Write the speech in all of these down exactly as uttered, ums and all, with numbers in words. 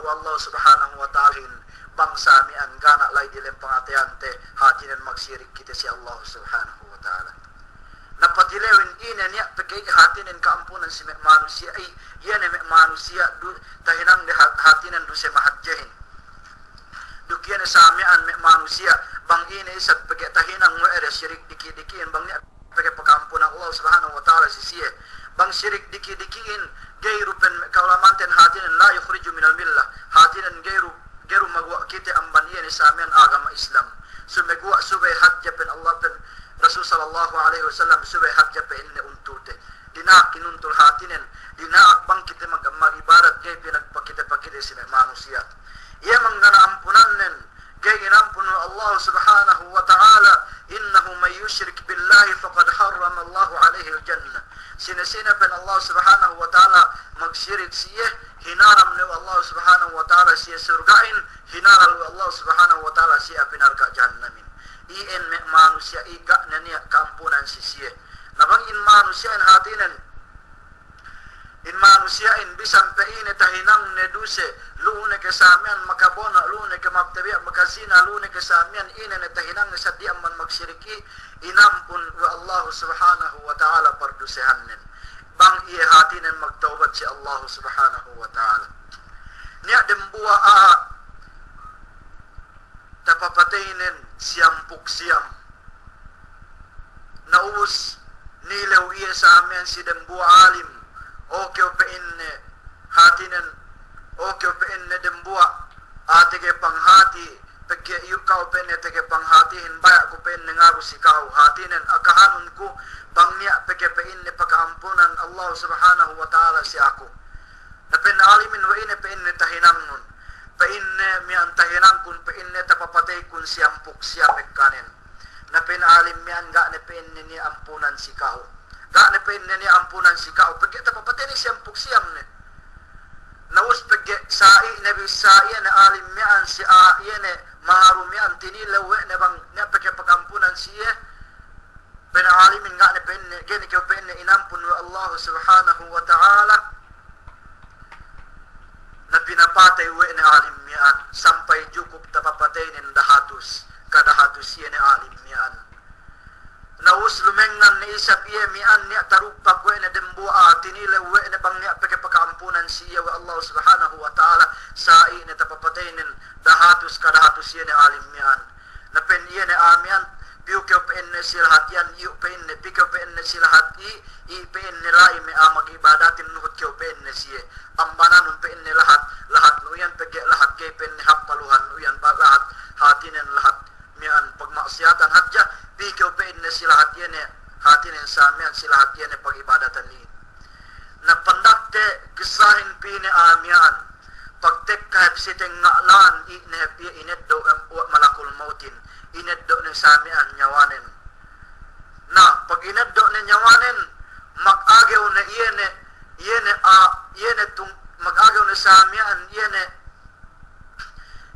Allah Subhanahu wa Ta'ala in bang sa miya'an ga' ne la'i diyalem pangateyante, hātinen magsirik kite si Allah Subhanahu wa Ta'ala. Na patilewin ine niya' pegge' hātinen ka'ampunan si me' manusiya', iye ne me' manusiya' du-, tahinangde ha-, hātinen duse mahadjehin. Duk iye ne sa miya'an me' manusiya', bang ine isab pegge' tahinang we' de sirik diki'-diki'in, bang niya' pegge' paka'ampunan Allah Subhanahu wa Ta'ala si siye. Bang sirik diki'-diki'in, ga'i du pen me' ka'ulama'anten hātinen la yukhriju minal millah. Hātinen ga'i du, ga'i du maguwa' kite amban iye ne sa miya'an agama Islam. Sumeguwa' subey hadja pen Allah pen Rasul sallallahu alaihi wasallam subey hadja pa'inne untulte. Dina'ak inuntul hātinen, dina'ak bang kite mag-, mag'ibadat ga'i pinagpakite-pakite si me' manusiya'. Iye mangga' ampunannen, ga'i inampun we' Allah Subhanahu wa Ta'ala, "Innahu man yushrik billahi faqad harrama Allahu alaihil jannah." Sine-sine pen Allah Subhanahu wa Ta'ala magsirik si iye, hinaram ne we' Allah Subhanahu wa Ta'ala si iye surga'in, hinalal we' Allah Subhanahu wa Ta'ala si iye api narka' jahannamin. Iyan me' manusiya' i ga' ne niya' ka'ampunan si siye. Na bang in manusiya'in hātinen, in manusiya'in bisan pe ine tahinangne duse, lu'u ne ke sa miya'an makabono', lu'u ne ke magtabiya' makazina, lu'u ne ke sa miya'an ine ne tahinangne saddi amban magsiriki, inampun we' Allahu Subhanahu wa Ta'ala pardusehannen. Bang iye hātinen magtawbat si Allahu Subhanahu wa Ta'ala. Niya' dembuwa' a'a tapapateynen siyampuk siyam. Na ubus nilew iye sa miya'an si dembuwa' alim, "O kew," pa'inne, "hātinen, o kew," pa'inne, "dembuwa' a'a tege panghati, pegge' iyu' ka'u," pa'inne, "tege panghatihin, baya' ku," pa'inne, "ngaru si ka'u, hātinen akahanun ku bang niya' pegge'," pa'inne, "paka'ampunan Allah Subhanahu wa Ta'ala si aku." Na pa'in alimin, "We' ine," pa'inne, "tahinangnun?" Pa'inne, "Miya'an tahinangkun," pa'inne, "tapapateykun siyampuk siyam ekkanen." Na pa'in alim miya'an, "Ga' ne," pa'inne, "niya' ampunan si ka'u. Ga' ne," pa'inne, "niya' ampunan si ka'u, pegge' tapapatey ne siyampuk siyam ne." Na ubus pegge' sa'i ne bissā iye ne alim miya'an si a'a iye ne maru miya'an, tinilew we' ne bang niya' pegge' paka'ampunan si iye. Pa'in alimin, "Ga' ne," pa'inne, "ga'i ne kew," pa'inne, "inampun we' Allahu Subhanahu wa Ta'ala." Na pinapatey we' ne alim miya'an, sampay jukup tapapateynen dahatus, kadahatus iye ne alim miya'an. Na ubus lumengngan ne isab iye miya'an niya' taruppak we' ne dembuwa' a'a, tinilew we' ne bang niya' pegge' paka'ampunan si iye we' Allahu Subhanahu wa Ta'ala, sa'i ne tapapateynen dahatus, kadahatus iye ne alim miya'an. Na pa'in iye ne a'a miya'an, "Piyu kew," pa'inne, "si lahat iyan?" "Iyu'," pa'inne. "Pī kew," pa'inne, "si lahat i'?" "I'," pa'inne, "la'i me' a'a mag'ibadatin nuhut kew," pa'inne, "siye. Ambananun," pa'inne, "lahat, lahatnu iyan pegge' lahat ga'i," pa'inne, "hap paluhannu iyan, ba lahat hātinen lahat miya'an pagma'siyatan hadja. Pī kew," pa'inne, "si lahat iye ne hātinen sa miya'an, si lahat iye ne pag'ibadatan i'." Na pandakte kissahin pī ne a'a miya'an. Pagtekka hep si tengnga' lān, i' ne hep iye ineddo' we' malakul mautin, ineddo' ne sa miya'an nyawanen. Na pag ineddo' ne nyawanen, mag'agew ne iye ne, iye ne a, iye ne tung, mag'agew ne sa miya'an iye ne,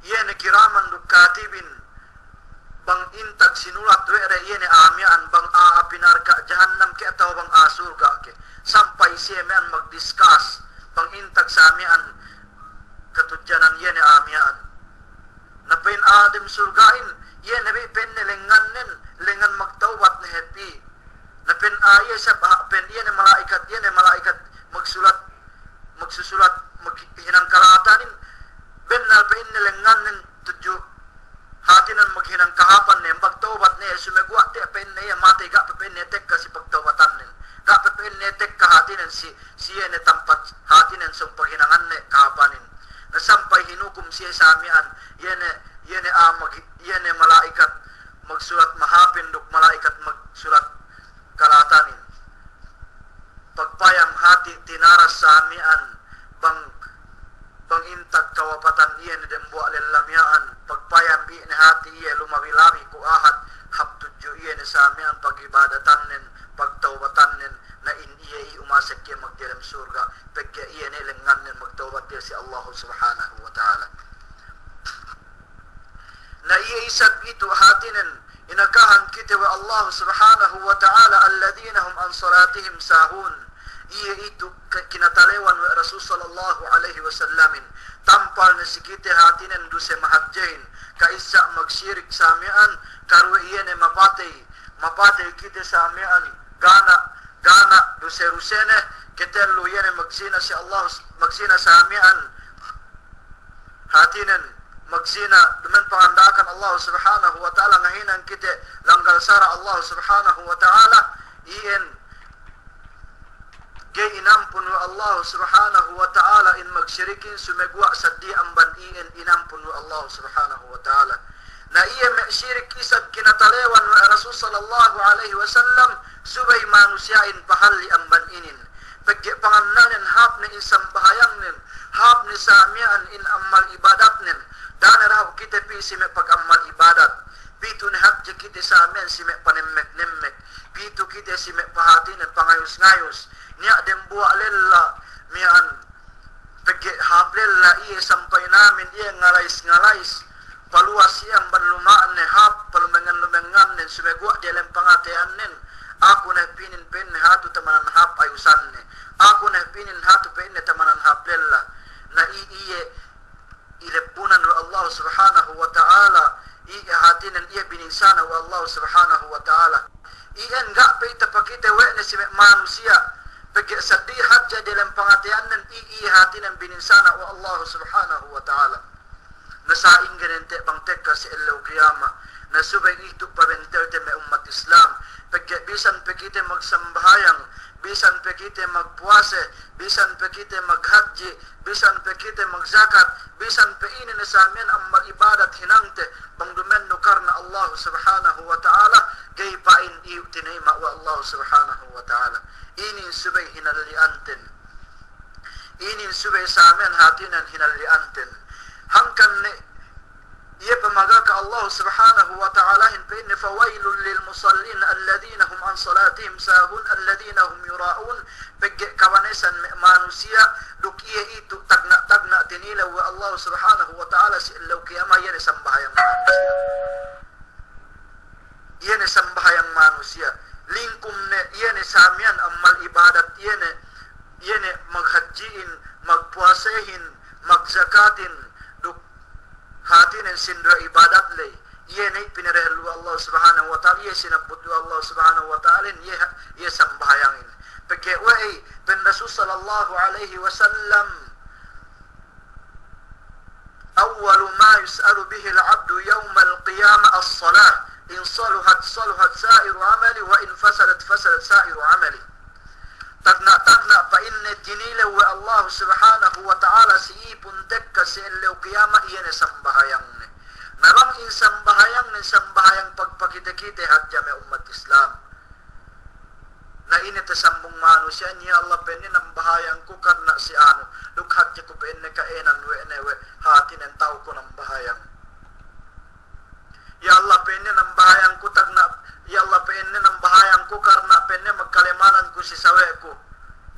iye ne kiraman duk katibin, bang intag sinulat we' de iye ne a'a miya'an bang a'a api narka' jahannam ke atawa bang a'a surga' ke. Sampay siye miya'an magdiskas bang intag sa miya'an katudjanan iye ne a'a miya'an. Na pa'in a'a dem surga'in, iye ne bi pa'inne lengngannen, lengngan magtawbat ne hep i'. Na pa'in a'a iye sab, ha, pa'in iye ne mala'ikat, iye ne mala'ikat magsulat, magsusulat, maghinang kala'atanin, bennal pa'inne lengngannen tudju hātinen maghinang kahāpan ne, magtawbat ne, sumeguwa' tiya' pa'inne iye matey, ga' pe pa'inne tekka si pagtawbatannen. Ga' pe pa'inne tekka hātinen si, si iye ne tampat hātinen sōng paghinangan ne kahāpanin. Na sampay hinukum siye sa miya'an, iye ne, iye ne a'a mag-, iye ne mala'ikat magsulat mahāpin duk mala'ikat magsulat kala'atanin. Pagpayam hati' tinaras sa miya'an bang, bang intag kawapatan iye ne dembuwa' lella miya'an, pagpayam i' ne hati' iye lumabi-labi ku ahad, hap tudju iye ne sa miya'an pag'ibadatannen, pagtawbatannen, na in iye i' umasek iye magdiyalem surga', pegge' iye ne lengngannen magtawbat iye si Allahu Subhanahu wa Ta'ala. Na iye isab itu hātinen, inakahan kite we' Allah Subhanahu wa Ta'ala, "Alladhina hum an salatihim sahun." Iye itu ke-, kinatalewan we' Rasul sallallahu alaihi wasallamin, tampal ne si kite hātinen duse mahadjehin, ka'issa magsirik sa miya'an, karuwe iye ne mapatey, mapatey kite sa miya'an, ga' ne, ga' ne duse-dusene, katellu iye ne magzina si Allah, magzina sa miya'an, hātinen magzina, duma'in panganda'akan Allah Subhanahu wa Ta'ala, ngahinang kite langgal sara' Allah Subhanahu wa Ta'ala, iyan ga'i inampun we' Allah Subhanahu wa Ta'ala in magsirikin, sumeguwa' saddi amban iyan inampun we' Allah Subhanahu wa Ta'ala. Na iye me' sirik isab kinatalewan we' Rasul sallallahu alaihi wasallam, subey manusiya'in pahalli' amban inin. Pegge' pangannalnen hāp ne in sambahayangnen, hāp ne sa miya'an in ammal ibadatnen, da'a ne dahu' kite pī si me' pag-ammal ibadat. Pitu ne hadje kite sa miya'an si me' panemmek-nemmek. Pitu kite si me' pahātinen pangayus-ngayus. Niya' dembuwa' lella miya'an. Pegge' hāp lella iye sampay namin iye ngalais-ngalais. Paluwas iye amban luma'ne hāp, palumengan-lumengannen, sumeguwa' diyalem pangateyannen. Aku ne pī inin pa'inne hatu tamanan hāp ayusanne. Aku ne pī inin hatu pa'inne tamanan hāp lella. Na i-, iye ilebbunan we' Allah Subhanahu wa Ta'ala, i-, hātinen iye bininsana' we' Allah Subhanahu wa Ta'ala. Iyan ga' pe tapakite we' ne si me' manusiya', pegge' saddi hadja diyalem pangateyannen i-, iye hātinen bininsana' we' Allah Subhanahu wa Ta'ala. Na sa'ingge ne inte' bang tekka si ellew kiyama, na subey itu' pabentelte me' ummat Islam, pegge' bisan pe kite magsambahayang, bisan pe kite magpuwase, bisan pe kite maghadji', bisan pe kite magjakat, bisan pe ine ne sa miya'an ammal ibadat hinangte, bang duma'in du karna Allah Subhanahu wa Ta'ala, ga'i pa'in iyu' tinayima' we' Allah Subhanahu wa Ta'ala. Inin subey hinalli'anten. Inin subey sa miya'an hātinen hinalli'anten. Hangkan ne iye pamagaka Allah Subhanahu wa Ta'alahin pa'inne, فويل للمصلين الذين هم عن صلاتهم ساهون الذين هم يراءون. Pegge' kabanesan me' manusiya', duk iye itu tagna'-tagna' tinilew we' Allah Subhanahu wa Ta'ala si ellew kiyama, iye ne sambahayang manusiya'. Iye ne sambahayang manusiya'. Lingkum ne, iye ne sa miya'an ammal ibadat, iye ne, iye ne maghadji'in, magpuwasehin, magjakatin, duk hātinen sinduwe ibadat ley. Iye ne pinadehellu Allah Subhanahu wa Ta'ala, iye sinabbut Allah Subhanahu wa Ta'ala, iye, iye sambahayangin. Pegge' we'ey, pa'in Rasul sallallahu alaihi wasallam, أول ما يسأل به العبد يوم القيامة الصلاة، إن صلحت صلح سائر عمله، وإن فسدت فسد سائر عمله. Tagna'-tagna' pa'inne tinilew we' Allah Subhanahu wa Ta'ala si ipun tekka si ellew kiyama, iye ne sambahayangne. Na bang in sambahayangnen sambahayang pagpakite-kite hadja me' ummat Islam. Na ine tasambung manusiya'in, "Ya Allah," pa'inne, "nambahayangku karna' si anu, duk hadje ku," pa'inne, "ka'ēnan we' ne we' hātinen ta'uku nambahayang. Ya Allah," pa'inne, "nambahayangku tagna', ya Allah," pa'inne, "nambahayangku karna'," pa'inne, "magkalemananku si sawe'ku."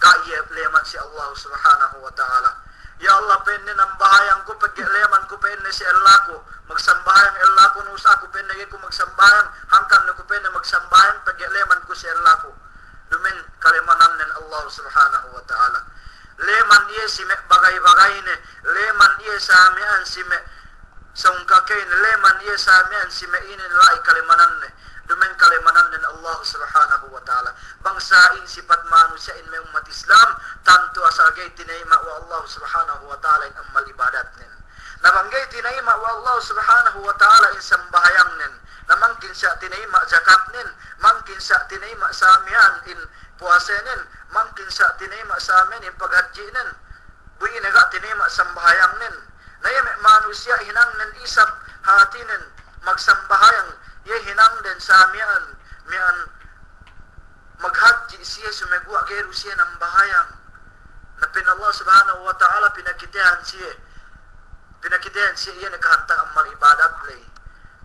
Ga' iye leman si Allah Subhanahu wa Ta'ala. "Ya Allah," pa'inne, "nambahayangku pegge' lemanku," pa'inne, "si ellaku. Magsambahayang ellaku, nus aku," pa'inne, "ga'i ku magsambahayang, hangkan ne ku," pa'inne, "magsambahayang pegge' lemanku si ellaku." Duma'in kalemanannen Allah Subhanahu wa Ta'ala. Leman iye si me' bagay-bagayne, leman iye sa miya'an si me' sa'ungkakeyne, leman iye sa miya'an si me' inin la'i kalemananne. Duma'in kalemanannen Allah Subhanahu wa Ta'ala. Bang sa'in sipat manusiya'in me' ummat Islam, tantu asal ga'i tinayima' we' Allah Subhanahu wa Ta'ala in ammal ibadatnen. Na bang ga'i tinayima' we' Allah Subhanahu wa Ta'ala in sambahayangnen, na mangkin sa' tinayima' jakatnen, mangkin sa' tinayima' sa miya'an in puwasenen, mangkin sa' tinayima' sa miya'an in paghadji'nen. Bu ine ga' tinayima' sambahayangnen. Na iye me' manusiya' hinangnen isab hātinen magsambahayang, iye hinangden sa miya'an, miya'an maghadji' siye sumeguwa' ga'i du siye nambahayang. Na pa'in Allah Subhanahu wa Ta'ala pinakitehan siye, pinakitehan siye iye ne kahantang ammal ibadat ley.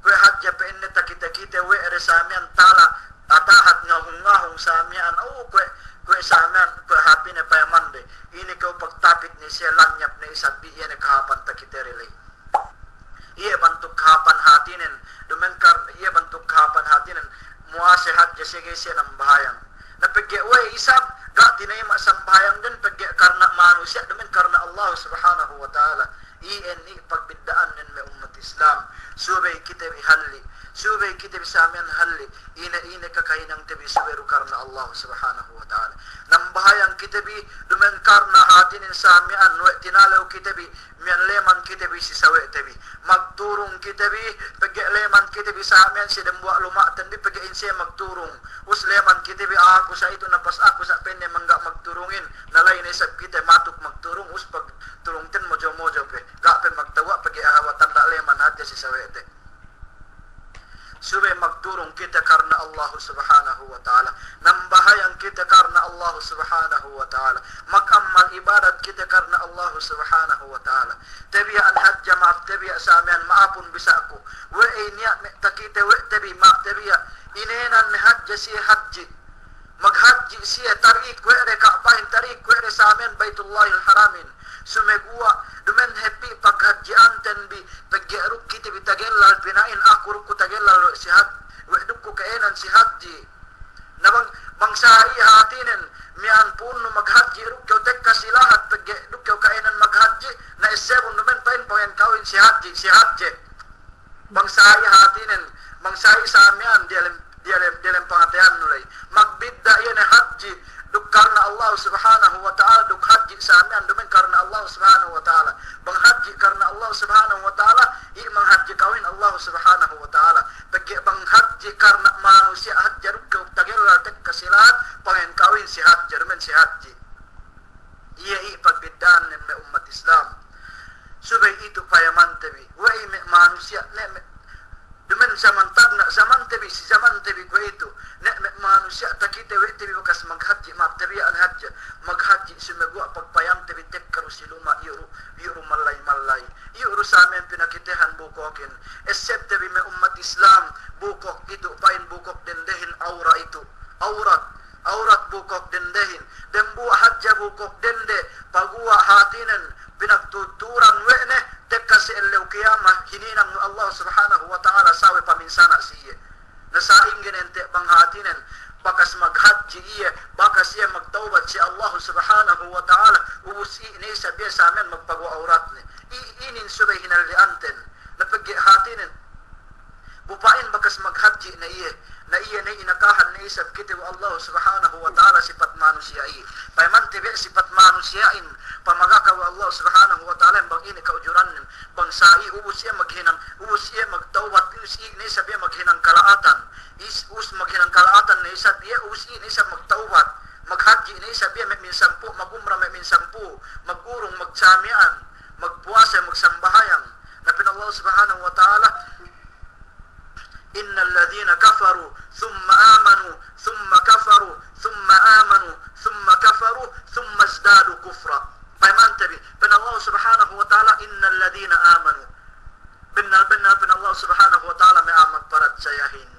Kuwe' hadja pa'inne takite-kite we' de sa miya'an tala, atahat ngahung-ngahung sa miya'an, o kuwe', kuwe' sa miya'an, kuwe' hāpine payaman de. Ine kew pagtapit ne siye lanyap ne isab bi iye ne kahāpan takite de ley. Iye bantuk kahāpan hātinen, duma'in kar-, iye bantuk kahāpan hātinen, muwase hadja siye ga'i siye nambahayang. Na pegge' we' isab, ga' tinayima' sambahayangden pegge' karna' manusiya', duma'in karna' Allah Subhanahu wa Ta'ala. Iyan i' pagbidda'annen me' ummat Islam. Subey kite bi halli'. Subey kite bi samiyan halli'. Ine, ine kakahinangte bi subey du karna Allah Subhanahu wa Ta'ala. Nambahayang kite bi, dumen karna hatinen samiyan we' tinalew kite bi, miyan leman kite bi si sawe'te bi. Magturung kite bi, pegge' leman kite bi samiyan si dembuwa' luma'ten bi, pegge' inse magturung. Us leman kite bi, aku sa itu napas aku sa penne mangga' magturungin. Na la'i ne isab kite matuk magturung, us pagturungten mojo-mojo pe. Ga' pe magtewwa' pegge' awa tanda' leman hadja si sawe'te. Subey magturung kite karna Allahu Subhanahu wa Ta'ala. Nambahayang kite karna Allahu Subhanahu wa Ta'ala. Mag'ammal ibadat kite karna Allahu Subhanahu wa Ta'ala. Tebiya'an hadja ma'ap, tebiya' samiyan ma'apun bisa'ku. We'ey niya' me' takite we' tebi ma'ap tebiya'. Inēnan me' hadja siye hadji'. Maghadji' siye, tarik we' de Ka'bahin, tarik we' de samiyan Baitullahil Haramin. Sumeguwa', dumen hep i' paghadji'anten bi, pegge' duk kite bi tagellal pina'in, aku duk ku tagellal we' si had-, we' duk ku ka'ēnan si hadji'. Na bang, bang sa'i hatinen, miyan pu'unnu maghadji' duk kew tekka si lahat, pegge' duk kew ka'ēnan maghadji', na essebun dumen pa'in pangēn ka'uhin si hadji', si hadje. Bang sa'i hatinen, bang sa'i samiyan diyalem, diyalem, diyalem pangateyannu ley. Magbidda' iye ne hadji' duk karna Allah Subhanahu wa Ta'ala, duk hadji' samiyan dumen karna Allah Subhanahu wa Ta'ala. Bang hadji' karna Allah Subhanahu wa Ta'ala, i' manghadji' ka'uhin Allah Subhanahu wa Ta'ala. Pegge' bang hadji' karna manusiya' hadja duk kew tagellal tekka si lahat, pangēn ka'uhin si hadje, dumen si hadji'. Iye i' pagbidda'annen me' ummat Islam. Subey itu payamante bi. We'ey me' manusiya', ne me', dumen zaman tagna' zamante bi, si zamante bi kuwe'itu. Ne me' manusiya' takite we' te bi bakas maghadji', ma'ap tebiya'an hadja. Maghadji' sumeguwa' pagpayamte bi tekka du si luma' iyu' du, iyu' du mallay-mallay. Iyu' du samiyan pinakitehan bukokin. Essebte bi me' ummat Islam, bukok itu pa'in bukok dendehin awra itu. Awrat. Awrat bukok dendehin, dembuwa' hadja bukok dende, paguwa' hatinen, pinagtuturan we' ne, tekka si ellew kiyama, hininang we' Allah Subhanahu wa Ta'ala sawe paminsana' si iye. Na sa'ingge ne ente' bang hatinen, bakas maghadji' iye, bakas iye magtawbat si Allah Subhanahu wa Ta'ala, ubus i' ne isab iye samiyan magpaguwa' awratne. I-, inin subey hinalli'anten, na pegge' hatinen, Bu pa'in bakas maghadji' ne iye, na iye ne inakahan ne isab kite we' Allah Subhanahu wa Ta'ala sipat manusiya'i. Payamante bi sipat manusiya'in, pamagaka we' Allah Subhanahu wa Ta'ala bang ine ka'ujurannen, bang sa'i ubus iye maghinang, ubus iye magtawbat, ubus i' ne isab iye maghinang kala'atan. Is-, ubus maghinang kala'atan ne isab iye, ubus i' ne isab magtawbat. Maghadji' ne isab iye me' minsampū', magumra me' minsampū', magurung, magsamiyan, magpuwase, magsambahayang. Na pa'in Allah Subhanahu wa Ta'ala, إن الذين كفروا ثم آمنوا ثم كفروا ثم آمنوا ثم كفروا ثم ازدادوا كفرا. Payamante bi, pa'in Allah Subhanahu wa Ta'ala, إن الذين آمنوا. Bennal-bennal pa'in Allah Subhanahu wa Ta'ala me' a'a magparatsayahin,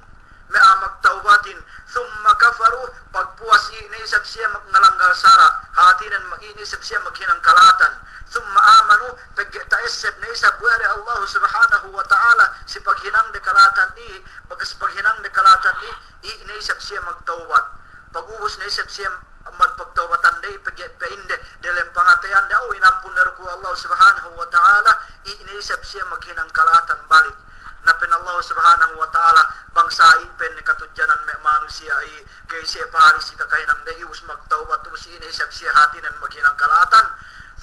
me' a'a magtawbatin, ثم كفروا, pagpuwas i' ne isab siye mag-, ngalanggal sara', hatinen ma-, i' ne isab siye maghinang kala'atan. ثم آمنوا, pegge' ta'esseb ne isab we' de Allah Subhanahu wa Ta'ala si paghinangde kala'atan i', bakas paghinangde kala'atan i', i' ne isab siye magtawbat. Pagubus ne isab siye magpagtawbatande i', pegge' pa'inde, delem pangateyande, aw, inampun ne du ku Allah Subhanahu wa Ta'ala, i' ne isab siye maghinang kala'atan balik. Na pa'in Allah Subhanahu wa Ta'ala, bang sa'i pa'inne katudjanan me' manusiya' i', ga'i siye pahali si kakahinangde i', ubus magtawbat, ubus i' ne isab siye hatinen maghinang kala'atan,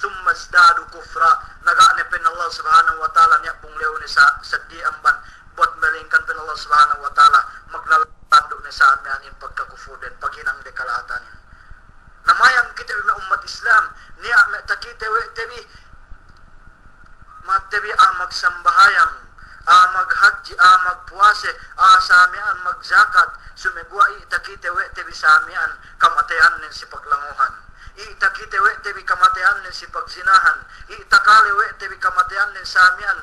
ثم ازدادوا كفرا, na ga' ne pa'in Allah Subhanahu wa Ta'ala niya' punglew ne sa-, seddi amban, buwat malingkan pa'in Allah Subhanahu wa Ta'ala, maglalandu' ne samiyan in pagkakufurden, paghinangde kala'atanin. Na mayam kite bi me' ummat Islam, niya' me' takite we' te bi, ma'ap te bi a'a magsambahayang, a'a maghadji', a'a magpuwase, a'a samiyan magjakat, sumeguwa' i' takite we' te bi samiyan kamateyannen si paglanguhan. I' takite we' te bi kamateyannen si pagzinahan. I' takale we' te bi kamateyannen samiyan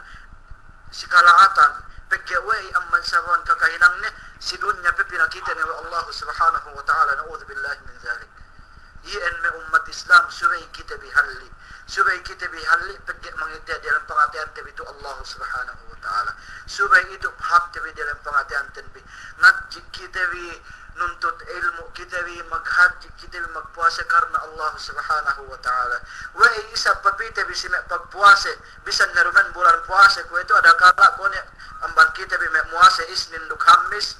si kala'atan. Pegge' we'ey amban sababan kakahinangne, si dunya pe pinakite ne we' Allah Subhanahu wa Ta'ala, na'udhu billahi min dhalik. Iyan me' ummat Islam, subey kite bi halli'. Subey kite bi halli', pegge' mangite diyalem pangateyante bi tu' Allah Subhanahu wa Ta'ala. Subey itu pahāpte bi diyalem pangateyanten bi. Ngadji' kite bi, nuntut ilmu' kite bi, maghadji' kite bi, magpuwase karna Allah Subhanahu wa Ta'ala. We'ey isab papite bi si me' pagpuwase, bisan ne duma'in bulan puwase, kuwe'itu adakala' kuwe' ne amban kite bi me' muwase Isnin duk Hammis,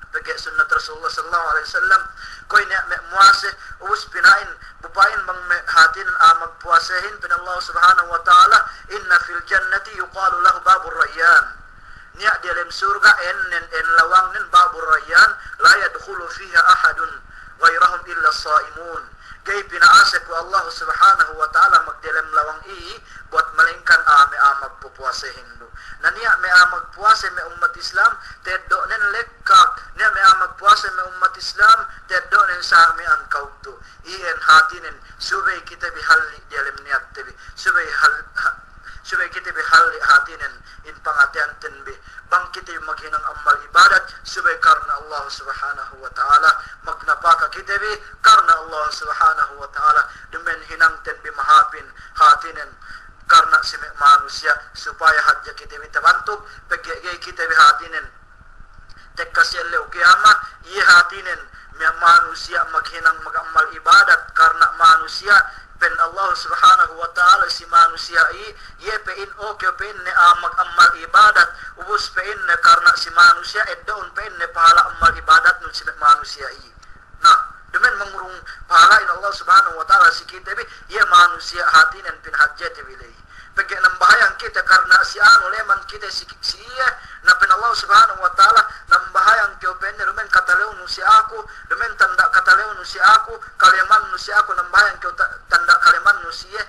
pegge' sunnat Rasulullah sallallahu alaihi wasallam, kuwe' ne me' muwase, ubus pina'in, bu pa'in bang me' hātinen a'a magpuwasehin, pa'in Allah Subhanahu wa Ta'ala, "Inna fil jannati yuqalu lahu Babur Rayyan." Niya' diyalem surga' ennen, en lawangnen Babur Rayyan, "La yadkhulu fiha ahadun ghayrahum illa sa'imun." Ga'i pina'ase ku Allah Subhanahu wa Ta'ala magdiyalem lawang iye buwat malingkan a'a me' a'a magpupuwasehin du. Na niya' me' a'a magpuwase me' ummat Islam, teddo'nen lekkak. Niya' me' a'a magpuwase me' ummat Islam, teddo'nen sa' miya'an kawtu. Iyan hātinen, subey kite bi halli' diyalem niyatte bi. Subey hal-, ha-, subey kite bi halli' hātinen in pangateyanten bi. Bang kite bi maghinang amal ibadat, subey karna Allah Subhanahu wa Ta'ala. Magnapaka kite bi karna Allah Subhanahu wa Ta'ala. Duma'in hinangten bi mahāpin hātinen karna si me' manusiya', supaya hadja kite bi tabantug, pegge' ga'i kite bi hātinen tekka si ellew kiyamat, iye hātinen me' manusiya' maghinang magamal ibadat karna manusiya', pa'in Allah Subhanahu wa Ta'ala si manusiya' iye, iye pa'in, oke pa'inne a'a magamal ibadat, ubus pa'inne karna si manusiya', eddo'un pa'inne pahala amal ibadatnun si me' manusiya' iye. Na, duma'in mangurung pahala'in Allah Subhanahu wa Ta'ala si kite bi, iye manusiya' hātinen pinahadjete bi ley. Pegge' nambahayang kite karna si anu leman kite si, si iye, na pa'in Allah Subhanahu wa Ta'ala, nambahayang kew pa'inne duma'in katalewnu si aku, duma'in tanda' katalewnu si aku, kalemannu si aku, nambahayang kew ta-, tanda' kalemannu si iye.